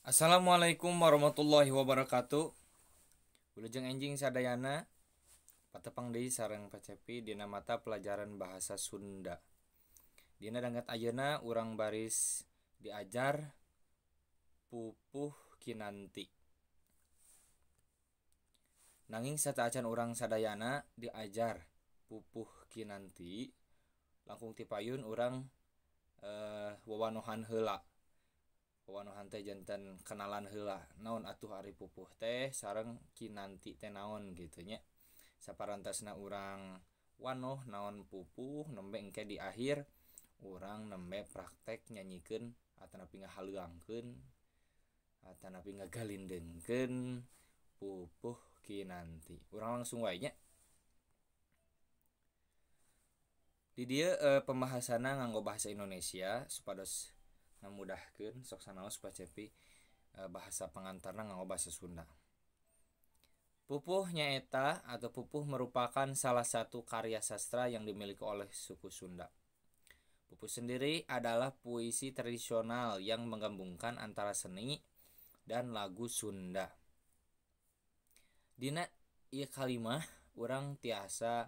Assalamualaikum warahmatullahi wabarakatuh. Wilujeng enjing sadayana, patepang deui sareng Pak Cepi dina mata pelajaran bahasa Sunda. Dina danget ayeuna urang baris diajar pupuh kinanti. Nanging sateuacan urang sadayana diajar pupuh kinanti, langkung ti payun urang wawanohan heula. Wawanohan teh janten kenalan heula, naon atuh ari pupuh teh sareng kinanti teh naon kitu nya. Saparantosna urang wanoh naon pupuh nembe engke di akhir urang nembe praktek nyanyikeun atanapi ngahaleuangkeun atanapi ngagalindengkeun pupuh kinanti. Urang langsung wae nya. Di dieu pembahasanna nganggo bahasa Indonesia supados ngamudahkeun sok sanaos Pak Cepi bahasa pengantarna nganggo bahasa Sunda. Pupuh nyaeta atau pupuh merupakan salah satu karya sastra yang dimiliki oleh suku Sunda. Pupuh sendiri adalah puisi tradisional yang menggabungkan antara seni dan lagu Sunda. Dina ieu kalimah urang tiasa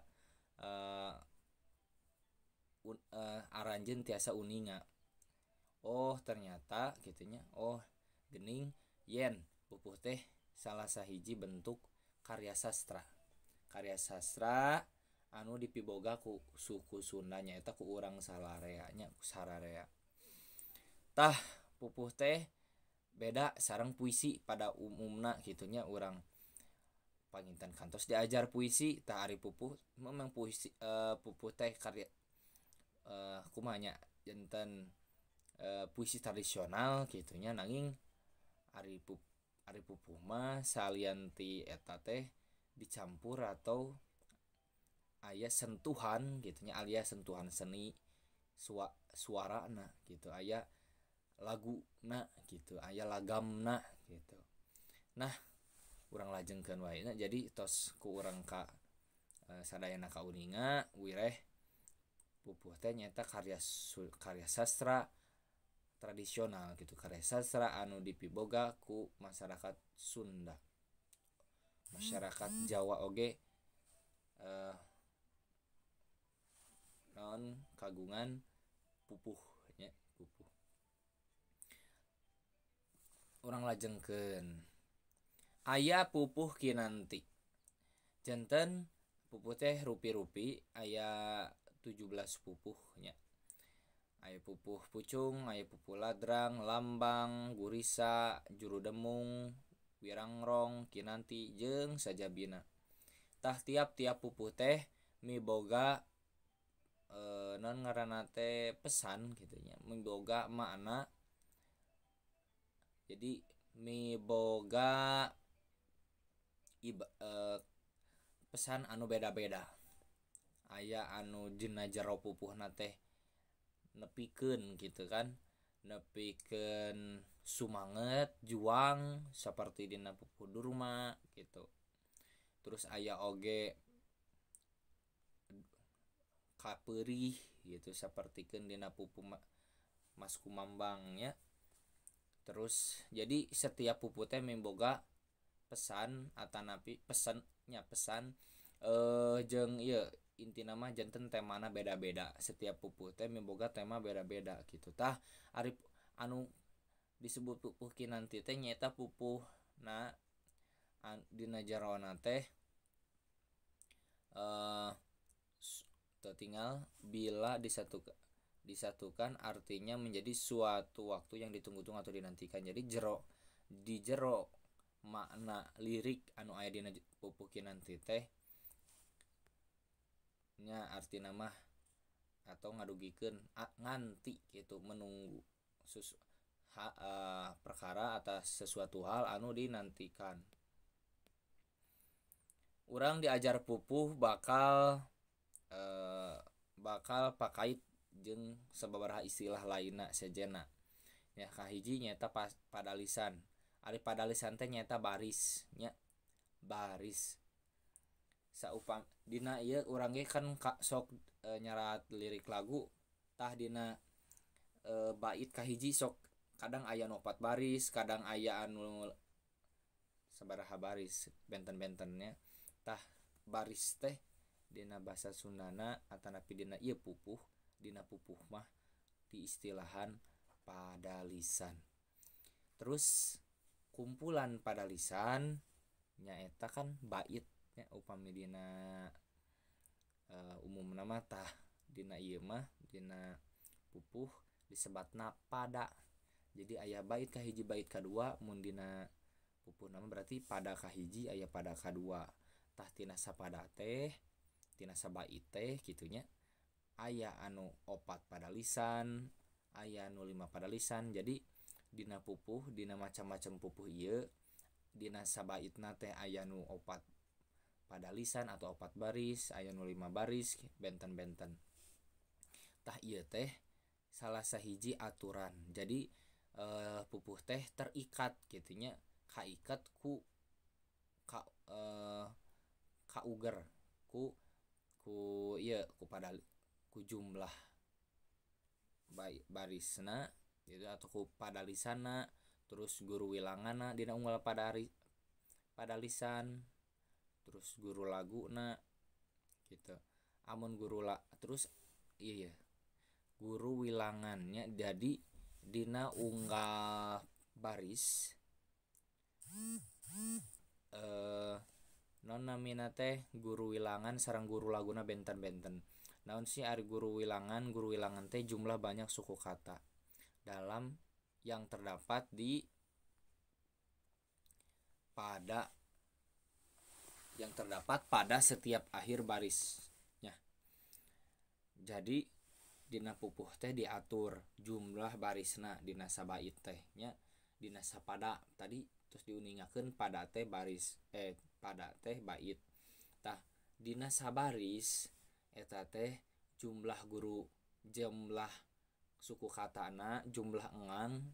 aranjeun tiasa uninga. Oh ternyata gitunya, oh gening yen pupuh teh salah sahiji bentuk karya sastra. Karya sastra anu dipiboga ku suku Sunda nyaeta ku urang salarea nya, ku sararea. Tah pupuh teh beda sareng puisi pada umumna gitunya, urang panginten kantos diajar puisi. Tah ari pupuh memang puisi, pupuh teh karya kumaha nya janten puisi tradisional gitunya, nanging ari pupuh mah salian ti eta teh dicampur atau aya sentuhan gitunya, alias sentuhan seni suarana gitu, aya laguna gitu, aya lagamna gitu. Nah urang lajengkeun wae nya, jadi tos ku urang ka sadayana kauninga wireh pupuh teh nyaeta karya sastra tradisional gitu, karya sastra anu dipiboga ku masyarakat Sunda, masyarakat Jawa oge naon kagungan pupuh nya, pupuh. Urang lajengkeun aya pupuh kinanti. Janten pupuh teh rupi-rupi aya 17 pupuh nya. Aya pupuh pucung, aya pupuh ladrang, lambang, gurisa, juru demung, wirangrong, kinanti jeung sajabina. Tah tiap-tiap pupuh teh miboga naon ngaranna teh pesan kitu nya, miboga makna. Jadi miboga pesan anu beda-beda. Aya anu dina jero pupuhna teh nepikeun gitu kan, nepikeun sumanget juang seperti dina pupuh Durma gitu. Terus aya oge kapeurih gitu sapertikeun dina pupuh Mas Kumambang nya. Terus jadi setiap pupuh teh miboga pesan atanapi pesan nya, pesan jeung ieu intina mah janten temana beda-beda. Setiap pupuh teh miboga tema beda-beda gitu. Tah ari anu disebut pupuh kinanti teh nyaeta pupuhna dina jerona teh tinggal bila disatukan artinya menjadi suatu waktu yang ditunggu-tunggu atau dinantikan. Jadi jero di jero makna lirik anu aya dina pupuh kinanti teh nya artina mah atau ngadugikeun nganti gitu, menunggu perkara atas sesuatu hal anu dinantikan. Urang diajar pupuh bakal bakal pakait jeung sababaraha istilah lainna sejenna. Nya kahiji nyaeta padalisan. Ari padalisan teh nyaeta baris nya, baris. Saupam dina ieu urang ge kan sok nyarat lirik lagu, tah dina bait kahiji sok Kadang aya nu 4 baris, kadang aya anu sabaraha baris, benten-bentennya. Tah baris teh dina basa Sundana atanapi dina ieu pupuh, dina pupuh mah diistilahan padalisan. Terus kumpulan padalisan nyaeta kan bait nya upami dina umumna mah tah dina ieu mah dina pupuh disebatna pada. Jadi aya bait kahiji bait kadua mun dina pupuhna mah berarti pada kahiji aya pada kadua. Tah tina sapada teh tina sabait teh kitu nya aya anu 4 padalisan, aya anu 5 padalisan. Jadi dina pupuh dina macam-macam pupuh ieu dina sabaitna teh aya nu 4 padalisan atau 4 baris, aya nu 5 baris, benten-benten. Tah ieu teh salah sahiji aturan. Jadi pupuh teh terikat kitu nya, kaikat ku ka kauger ku ieu ku pada ku jumlah barisna gitu atau ku padalisana, terus guru wilanganna dina unggal padalisan, terus guru laguna gitu. Amun guru terus iya guru wilangannya jadi dina unggal baris non namina teh guru wilangan sareng guru laguna benten-benten. Naon sih ari guru wilangan? Guru wilangan teh jumlah banyak suku kata dalam yang terdapat di pada yang terdapat pada setiap akhir barisnya. Jadi dina pupuh teh diatur jumlah barisna dina sabait teh nya, dina sapada tadi terus diuningakeun pada teh baris pada teh bait. Tah dina sabaris eta teh jumlah guru jumlah suku katana jumlah engang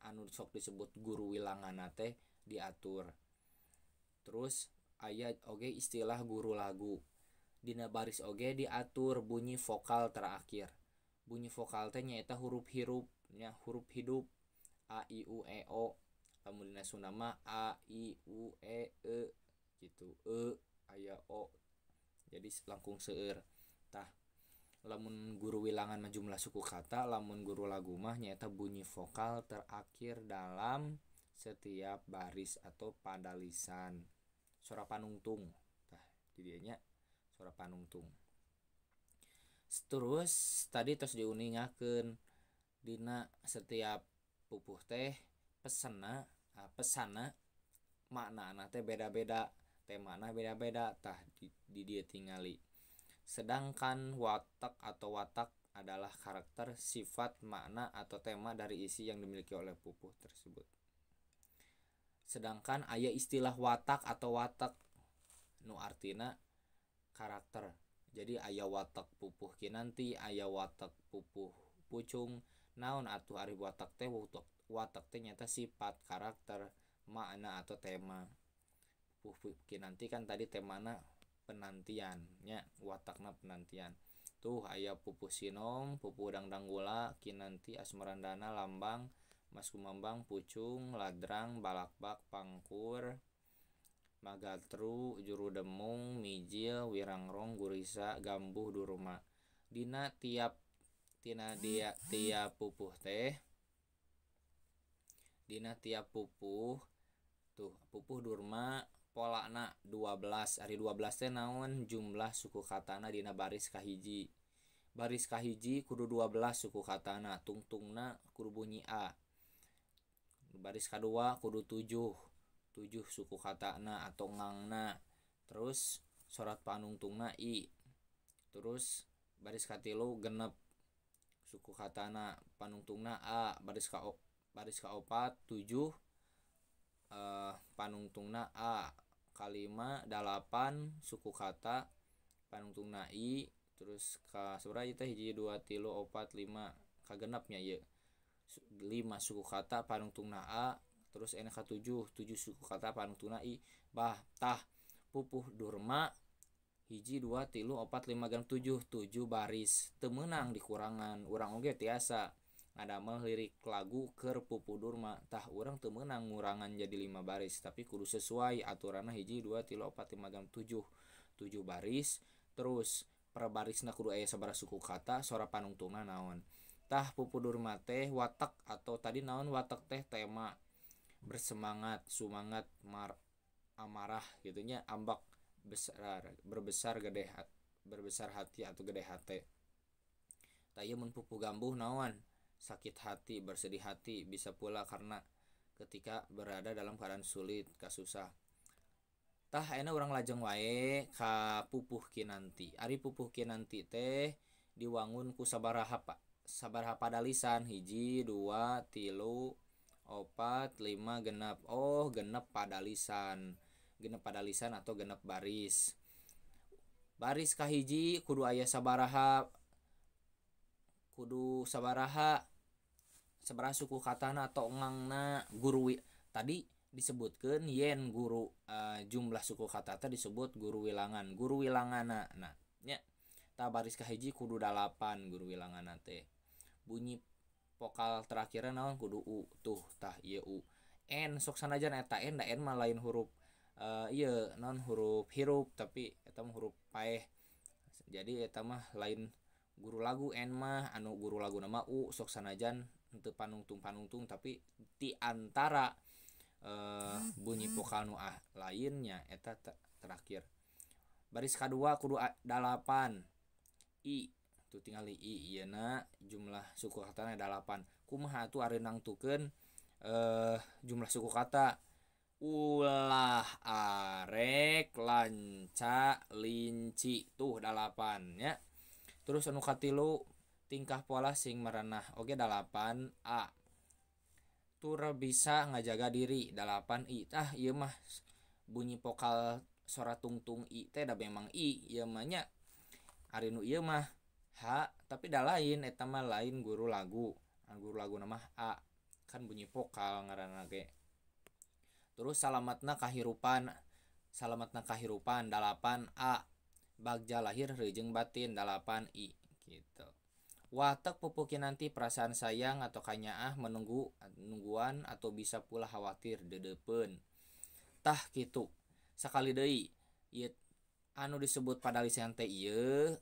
anu sok disebut guru wilanganna teh diatur. Terus aya oge istilah guru lagu. Dina baris oge diatur bunyi vokal terakhir. Bunyi vokal teh nyaeta huruf hirup nya, huruf hidup a i u e o. Lamun dina Sunda mah a i u e e gitu, e aya o. Jadi langkung seueur. Tah lamun guru wilangan mah jumlah suku kata, lamun guru lagu mah nyaeta bunyi vokal terakhir dalam setiap baris atau padalisan. Sora panungtung. Tah di dieu nya sora panungtung. Terus tadi tos diuningakeun dina setiap pupuh teh pesenna pesana maknana teh beda-beda, temana beda-beda. Tah di dieu tingali. Sedangkan watak atau watak adalah karakter, sifat, makna atau tema dari isi yang dimiliki oleh pupuh tersebut. Sedangkan aya istilah watak atau watak nu artina karakter. Jadi aya watak pupuh Kinanti, aya watak pupuh Pucung. Naon atuh ari watak teh? Watak teh nyata sifat, karakter, makna atau tema. Pupuh Kinanti kan tadi temana penantian nya, watakna penantian. Tuh aya pupuh Sinom, pupuh Dangdanggula, Kinanti, Asmarandana, Lambang, Mas Kumambang, Pucung, Ladrang, Balakbak, Pangkur, Magatru, Juru Demung, Mijil, Wirangrong, Gurisa, Gambuh, Durma. Dina tiap tina dia tiap pupuh teh dina tiap pupuh tuh pupuh Durma polana 12. Ari 12 teh naon? Jumlah suku katana dina baris kahiji. Baris kahiji kudu 12 suku katana, tungtungna kudu bunyi a. Baris kadua kudu 7 suku katana atau ngangna. Terus surat panungtungna i. Terus baris katilu genep suku katana panungtungna a. Baris ka baris kaopat 7 panungtungna a. Kalima 8 suku kata panungtungna i. Terus ka sabaraha ieu teh? 1 2 3 4 5 kagenepnya ieu 5 suku kata panungtungna a. Terus n ka 7 7 suku kata panungtungna i. Bah tah pupuh Durma 1 2 3 4 5 6 7 7 baris teu meunang dikurangan. Urang oge tiasa Ngadamel lirik lagu keur Pupuh Durma. Tah urang teu meunang ngurangan jadi 5 baris, tapi kudu sesuai aturanna 1 2 3 4 5 6 7. 7 baris, terus per barisna kudu aya sabaraha suku kata, sora panungtungna naon. Tah Pupuh Durma teh watak atau tadi naon watak teh tema bersemangat, sumangat, amarah gitu nya, ambak besar, berbesar gede berbesar hati atau gede hate. Tah ieu mun Pupuh Gambuh naon? Sakit hati, bersedih hati, bisa pula karena ketika berada dalam keadaan sulit, kasusah. Tah ayeuna urang lajeng wae ka Pupuh Kinanti. Ari Pupuh Kinanti teh diwangun ku sabaraha sabaraha padalisan? 1 2 3 4 5 6. Oh, genep padalisan. Genep padalisan atau genep baris. Baris kahiji kudu aya sabaraha, kudu sabaraha, sabaraha suku katana atau ngangna guru tadi disebutkeun yen guru jumlah suku kata teh disebut guru wilangan, guru wilangana. Nah, nya tah baris kahiji kudu 8 guru wilangana teh. Bunyi vokal terakhirna naon kudu u tuh tah ieu u. N sok sanajan eta n da n mah lain huruf ieu naon huruf hirup tapi eta mah huruf paeh. Jadi eta mah lain guru lagu n mah, anu guru lagu nama u sok sanajan henteu panungtung-panungtung tapi ti antara bunyi vokal nu lainnya eta terakhir. Baris kadua kudu 8 i tuh tingali i ieu na jumlah suku katana 8. Kumaha atuh ari nangtukeun jumlah suku kata? Ulah arek lanca linci tuh 8 nya. Terus anu katilu tingkah pola sing merenah oge 8 a. Tur bisa ngajaga diri 8 i. Tah ieu mah bunyi vokal sora tungtung i teh da memang i ieu mah nya. Ari nu ieu mah h tapi da lain eta mah lain guru lagu. Guru lagu mah a kan bunyi vokal ngaranna ge. Terus salamatna kahirupan, salamatna kahirupan 8 a. Bagja lahir reujeng batin 8 i gitu. Watak Pupuh Kinanti perasaan sayang atau kanyaah menunggu nungguan atau bisa pula khawatir dedeupeun. Tah kitu. Sakali deui ieu anu disebut padalisan teh ieu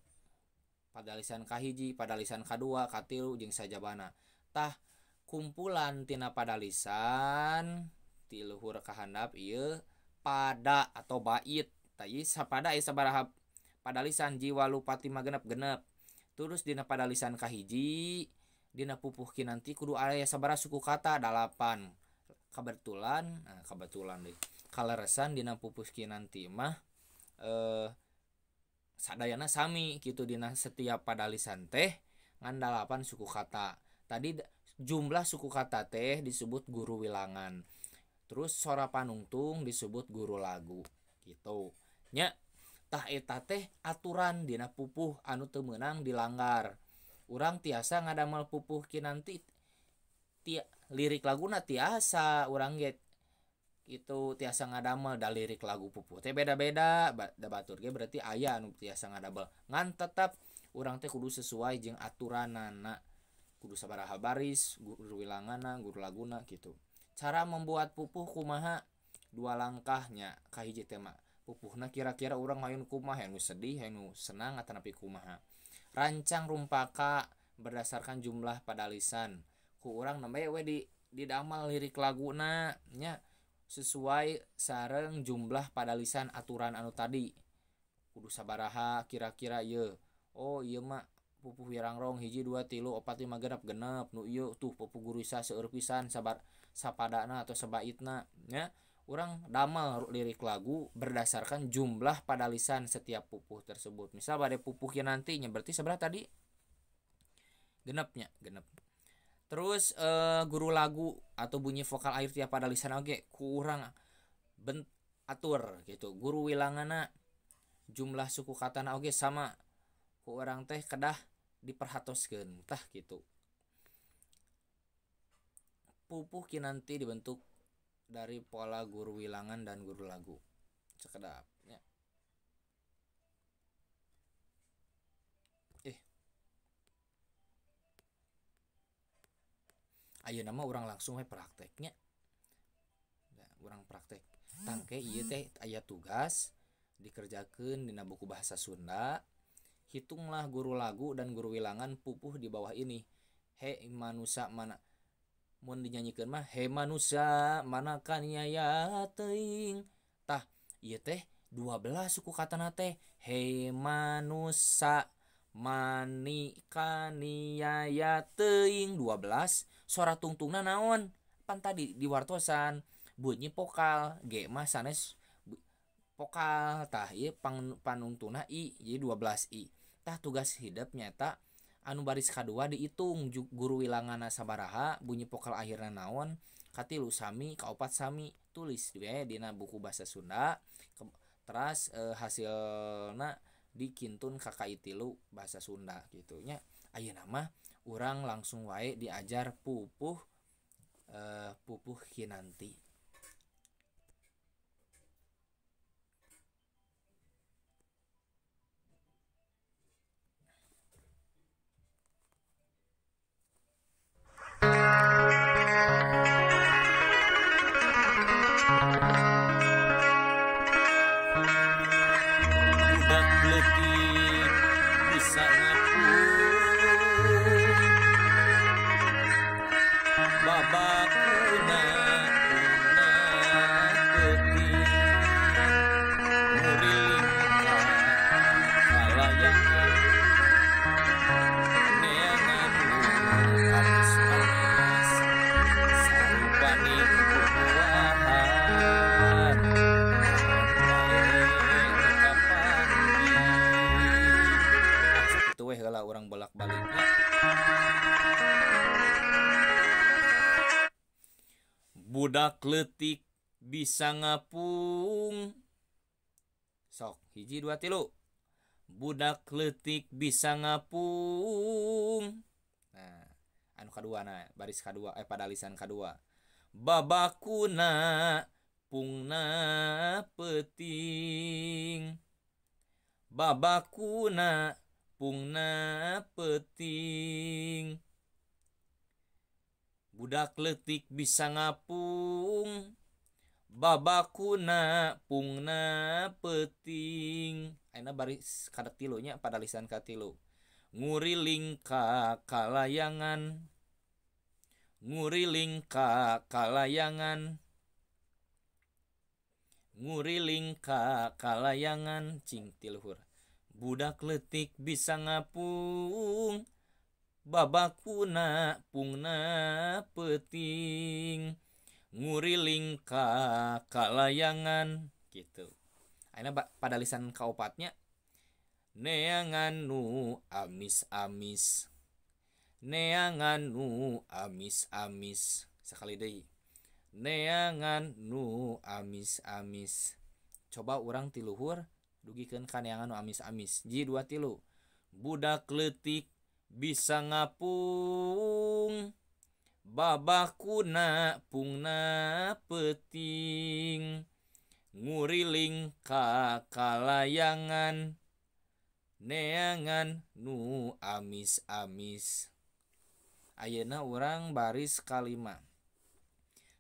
padalisan kahiji, padalisan kadua, katilu jeung sajabana. Tah kumpulan tina padalisan ti luhur ka handap ieu pada atau bait. Tah ieu sapada ieu sabaraha padalisan jiwa lupati mah genep-genep. Terus dina padalisan kahiji dina Pupuh Kinanti kudu aya sabaraha suku kata 8. Kebetulan, nah kebetulan deui. Kaleresan dina Pupuh Kinanti mah sadayana sami kitu dina setiap padalisan teh ngan 8 suku kata. Tadi jumlah suku kata teh disebut guru wilangan. Terus sora panungtung disebut guru lagu gitu. Nya tah eta teh aturan dina pupuh anu teu meunang dilanggar. Urang tiasa ngadamel Pupuh Kinanti lirik laguna tiasa urang ge itu tiasa ngadamel da lirik lagu pupuh teh beda-beda da batur ge berarti aya anu tiasa ngadamel. Ngan tetep urang teh kudu sesuai jeung aturanana. Kudu sabaraha baris, guru wilanganna, guru laguna gitu. Cara membuat pupuh kumaha? Dua langkahnya kahiji teh mah. Pupuhna kira-kira urang hayun kumaha, anu sedih, anu senang atanapi kumaha. Rancang rumpaka berdasarkan jumlah padalisan. Ku urang nembe we didamal lirik laguna nya sesuai sareng jumlah padalisan aturan anu tadi. Kudu sabaraha kira-kira ieu. Oh ieu mah Pupuh Wirangrong 1 2 3 4 5 genep genep nu ieu tuh Pupuh Gurisa seueur pisan sabar sapadana atau sabaitna nya. Urang damel lirik lagu berdasarkan jumlah padalisan setiap pupuh tersebut. Misal pada Pupuh Kinanti nya berarti sabaraha tadi? Genepnya, genep. Terus guru lagu atau bunyi vokal akhir tiap padalisan oge ku urang atur gitu. Guru wilanganna jumlah suku katana oge sama ku urang teh kedah diperhatoskeun tah gitu. Pupuh Kinanti dibentuk dari pola guru wilangan dan guru lagu. Sekedap ya. Ayeuna mah urang langsung we prakteknya. Urang praktek. Tangke ieu teh aya tugas dikerjakeun dina buku bahasa Sunda. Hitunglah guru lagu dan guru wilangan pupuh di bawah ini. He manusa mana mun dinyanyikeun mah he manusa mana kaniaya teuing. Tah ieu teh 12 suku katana teh he manusa mani kaniaya teuing 12. Sora tungtungna naon? Pan tadi diwartosan bunyi vokal G mah sanes vokal. Tah ieu panungtungna i jadi 12 i. Tah tugas hidep nyata anu baris kadua dihitung guru wilanganna sabaraha, bunyi vokal akhirna naon, katilu sami, kaopat sami, tulis we dina buku bahasa Sunda. Teras hasilna dikintun ka KI 3 bahasa Sunda gitu nya. Ayeuna mah urang langsung wae diajar pupuh pupuh kinanti. Budak leutik bisa ngapung babakuna puna peuting nguriling ka kalayangan neangan nu amis-amis sarupaning bubuahan sakitu weh heula urang bolak-baliknya. Budak leutik bisa ngapung. Sok 1 2 3. Budak leutik bisa ngapung. Nah, anu kadua nah, baris kadua padalisan kadua. Babakuna pungna peuting. Babakuna pungna peuting. Budak leutik bisa ngapung babakuna pungna peuting. Ayeuna baris katilu nya padalisan katilu. Nguriling ka kalayangan. Nguriling ka kalayangan. Nguriling ka kalayangan cing tiluhur. Budak leutik bisa ngapung babakuna pungna peuting nguriling ka kalayangan gitu. Ayeuna padalisan kaopatnya neangan nu amis-amis. Neangan nu amis-amis. Sekali deui. Neangan nu amis-amis. Coba urang tiluhur dugikeun ka neangan nu amis-amis. 1 2 3. Budak leutik bisa ngapung babakuna pungna peuting nguriling ka kalayangan neangan nu amis-amis. Ayeuna urang baris kalima.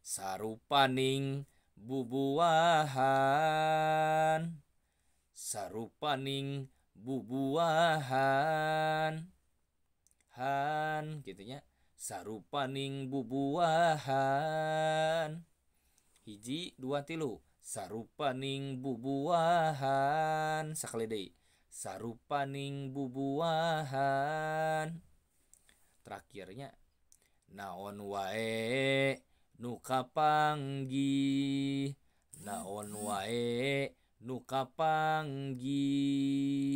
Sarupaning bubuahan. Sarupaning bubuahan. Han gitunya. Sarupaning bubuahan. 1 2 3. Sarupaning bubuahan. Sakali deui. Sarupaning bubuahan. Terakhirnya naon wae nu kapanggih. Naon wae nu kapanggih.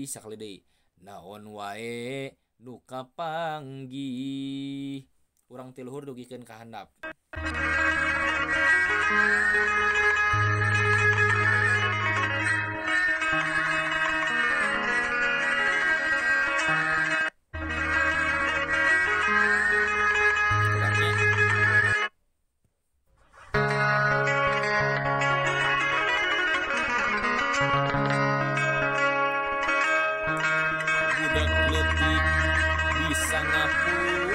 Sakali deui. Naon wae nu kapanggih. Urang tiluhur dugikeun ka handap. Budak leutik bisa ngapung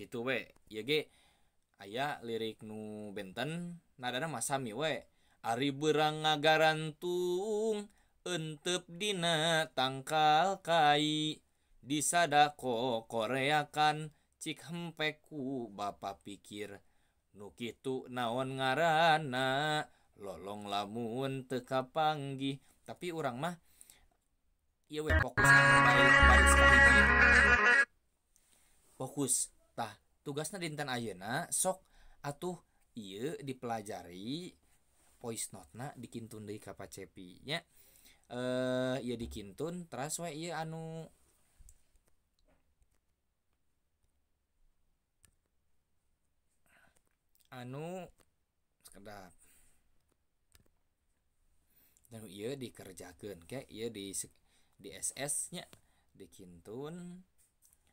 Kitu we ieu ge aya lirik nu benten nadana mah sami we ari beurang ngagarantung euteup dina tangkal kai disadako koreakan cik hempek ku bapa pikir nu kitu naon ngaranna lolong lamun teu kapanggih. Tapi urang mah ieu we fokus anu baris kahiji fokus. Tah tugasna dinten ayeuna sok atuh ieu dipelajari voice note-na dikintun deui ka Pak Cepi nya. Ieu dikintun teras we ieu anu sekedap dan ieu dikerjakeun ke ieu di SS nya dikintun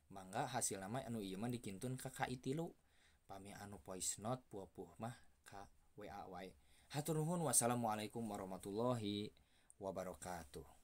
mangga hasilna mah anu ieu mah dikintun ka KI 3 pami anu voice note pupuh mah ka WA wae. Hatur nuhun, wassalamualaikum warahmatullahi wabarakatuh.